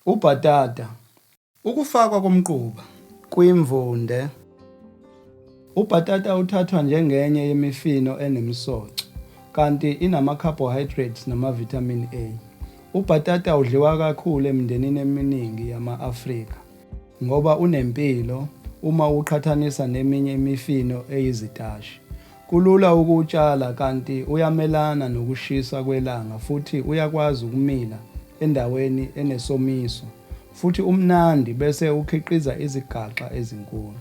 Ubhatata. Ukufakwa komquba kwimvunde. Ubhatata uthathwa njengenye yemifino enemisoco, kanti inama-carbohydrates nama-vitamin A. Ubhatata udliwa kakhulu emindenini eminingi yama-Afrika ngoba unempilo uma uwuqhathanisa neminye imifino eyizitashi. Kulula ukuwutshala kanti uyamelana nokushisa kwelanga futhi uyakwazi ukumila endaweni enesomiso futhi umnandi bese ukhiqiza izigaxa ezinkulu.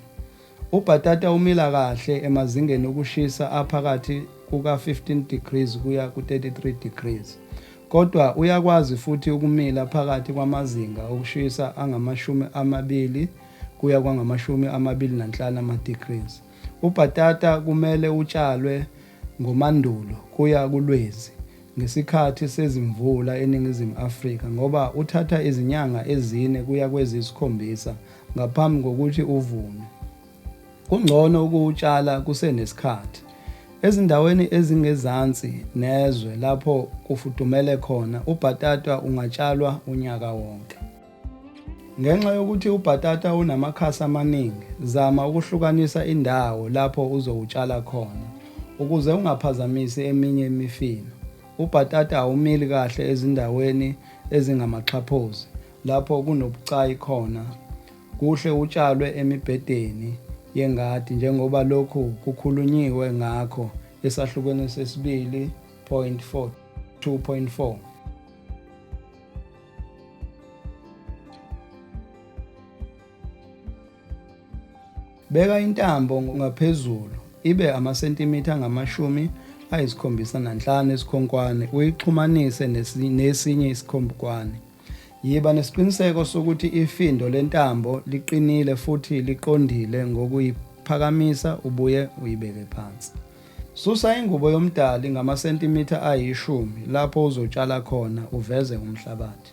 Ubhatata umila kahle emazingeni okushisa aphakathi kuka-15 degrees kuya ku-33 degrees, kodwa uyakwazi futhi ukumila phakathi kwamazinga okushisa angama-20 kuya kwangama-25 ama-degrees. Ubhatata kumele utshalwe ngoMandulo kuya kuLwezi ngesikhathi sezimvula eNingizimu Afrika ngoba uthatha izinyanga ezine kuya kweziyisikhombisa ngaphambi kokuthi uvunwe. Kungcono ukuwutshala kusenesikhathi. Ezindaweni ezingezansi nezwe lapho kufudumele khona ubhatata ungatshalwa unyaka wonke. Ngenxa yokuthi ubhatata unamakhasi amaningi, zama ukuhlukanisa indawo lapho uzowutshala khona ukuze ungaphazamisi eminye imifino. Ubhatata awumili kahle ezindaweni ezingamaxhaphozi lapho kunobucayi khona. Kuhle utshalwe emibhedeni yengadi njengoba lokhu kukhulunyiwe ngakho esahlukweni sesibili 2.4. 2.4. Beka intambo ngaphezulu ibe amasentimitha angama-75 esikhonkwane uyixhumanise nesinye isikhonkwane. Yiba nesiqiniseko sokuthi ifindo lentambo liqinile futhi liqondile ngokuyiphakamisa ubuye uyibeke phansi. Susa ingubo yomdali ngamasentimitha ayishumi lapho uzotshala khona uveze umhlabathi.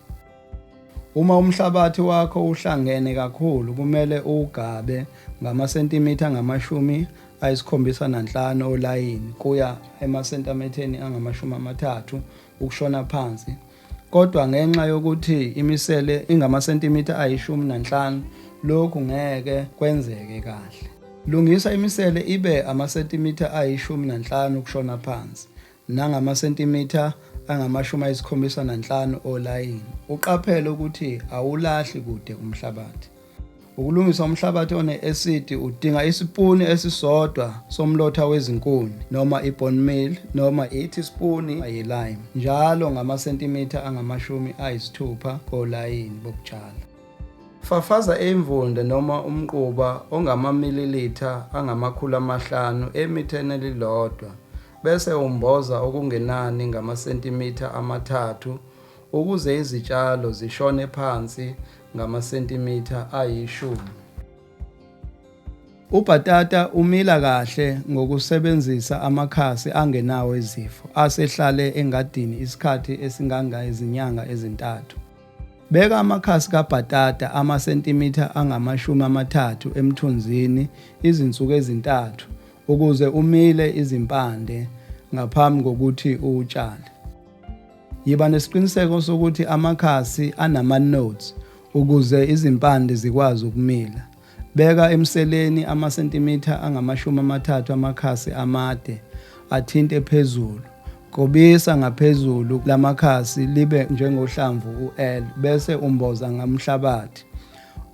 Uma umhlabathi wakho uhlangene kakhulu kumele uwugabe ngamasentimitha angama-75 olayini kuya emasentimitha angama-30 ukushona phansi kodwa ngenxa yokuthi imisele ingamasentimitha ayi-15 lokhu ngeke kwenzeke kahle. Lungisa imisele ibe amasentimitha ayi-15 ukushona phansi nangamasentimitha angama-75 olayini, uqaphele ukuthi awulahli kude umhlabathi. Ukulungisa umhlabathi one-esidi udinga isipuni esisodwa somlotha wezinkuni noma i-bone meal noma ithispuni ye-lime njalo ngamasentimitha angama-60 kolayini bokutshala. Fafaza imvunde noma umquba ongamamililitha angama-500 emitheni elilodwa bese umboza okungenani ngamasentimitha amathathu ukuze izitshalo zishone phansi ngamasentimitha ayishumi. Ubhatata umila kahle ngokusebenzisa amakhasi angenawo izifo asehlale engadini isikhathi esingangezinyanga ezintathu. Beka amakhasi kabhatata amasentimitha angama-30 emthunzini izinsuku ezintathu ukuze umile izimpande ngaphambi kokuthi uwutshale. Yiba nesiqiniseko sokuthi amakhasi anama-nodes ukuze izimpande zikwazi ukumila. Beka emseleni amasentimitha angama-30 amakhasi amade athinte phezulu. Gobisa ngaphezulu lamakhasi libe njengohlamvu u-L bese umboza ngomhlabathi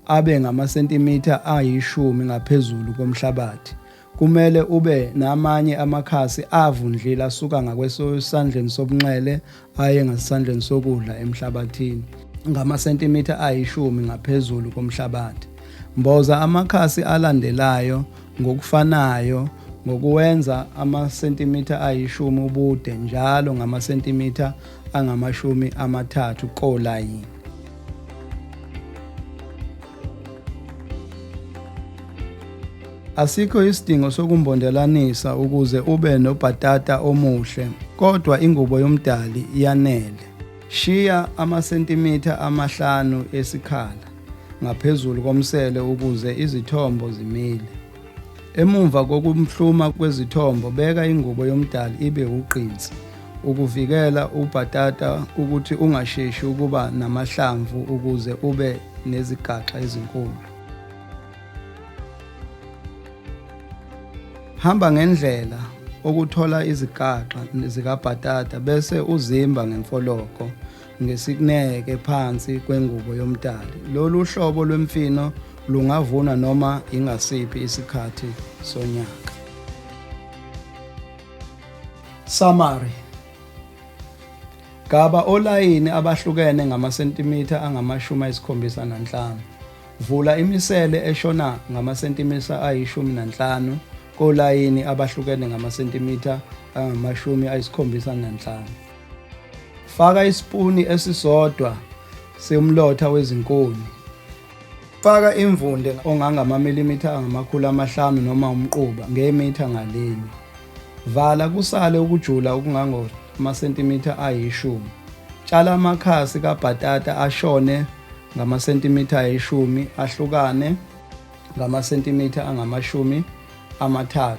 abe ngamasentimitha ayishumi ngaphezulu komhlabathi. Kumele ube namanye amakhasi avundlile asuka ngakwesosandleni sobunxele aye ngasesandleni sokudla emhlabathini ngamasentimitha ayishumi ngaphezulu komhlabathi. Mboza amakhasi alandelayo ngokufanayo ngokuwenza amasentimitha ayishumi ubude njalo ngamasentimitha angama-30 kolayini. Asikho isidingo sokumbondelanisa ukuze ube nobhatata omuhle, kodwa ingubo yomdali iyanele. Shiya amasentimitha amahlanu esikhala ngaphezulu komsele ukuze izithombo zimile. Emumva kokuhluma kwezithombo beka ingubo yomdali ibe ugqinsi. ukuvikela ubhatata ukuthi ungasheshi ukuba namahlamvu ukuze ube nezigaxa ezinkulu. Hamba ngendlela okuthola izigaxa zikabhatata bese uzimba ngemfologo ngesineke phansi kwengubo yomdali. Lolu hlobo lwemfino lungavunwa noma ingasiphi isikhathi sonyaka. Summary. Gaba olayini abahlukene ngamasentimitha angama-75. Vula imisele eshona ngamasentimitha ayi-15 kolayini abahlukene ngamasentimitha angama-75. Faka isipuni esisodwa somlotha wezinkuni. Faka imvunde ongangamamilimitha angama-500 noma umquba ngemitha ngalinye. Vala kusale ukujula okungangomasentimitha ayishumi. Tshala amakhasi kabhatata ashone ngamasentimitha ayishumi ahlukane ngamasentimitha angama-30.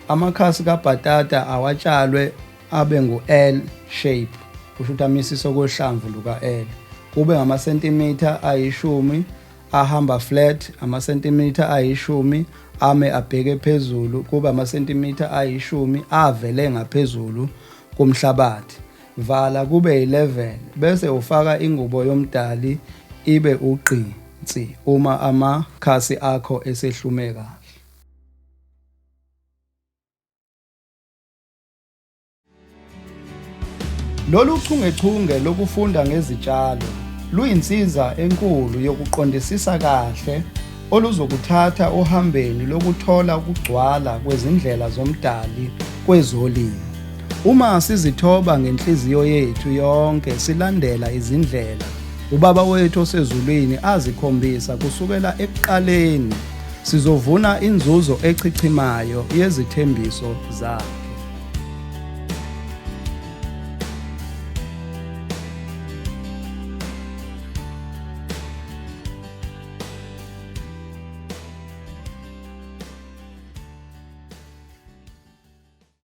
Amakhasi kabhatata awatshalwe abe ngu-L shape, kusho ukuthi amisise okohlamvu luka-L. Kube ngamasentimitha ayishumi ahamba flat, amasentimitha ayishumi ame abheke phezulu, kube amasentimitha ayishumi avele ngaphezulu komhlabathi. Vala kube yi-level bese ufaka ingubo yomdali ibe ugqi nsi uma amakhasi akho esehlume kahle. Lolu chungechunge lokufunda ngezitshalo luyinsiza enkulu yokuqondisisa kahle oluzokuthatha ohambeni lokuthola ukugcwala kwezindlela zoMdali kwezolimo. Uma sizithoba ngenhliziyo yethu yonke silandela izindlela uBaba wethu osezulwini azikhombisa kusukela ekuqaleni, sizovuna inzuzo echichimayo yezithembiso zakhe.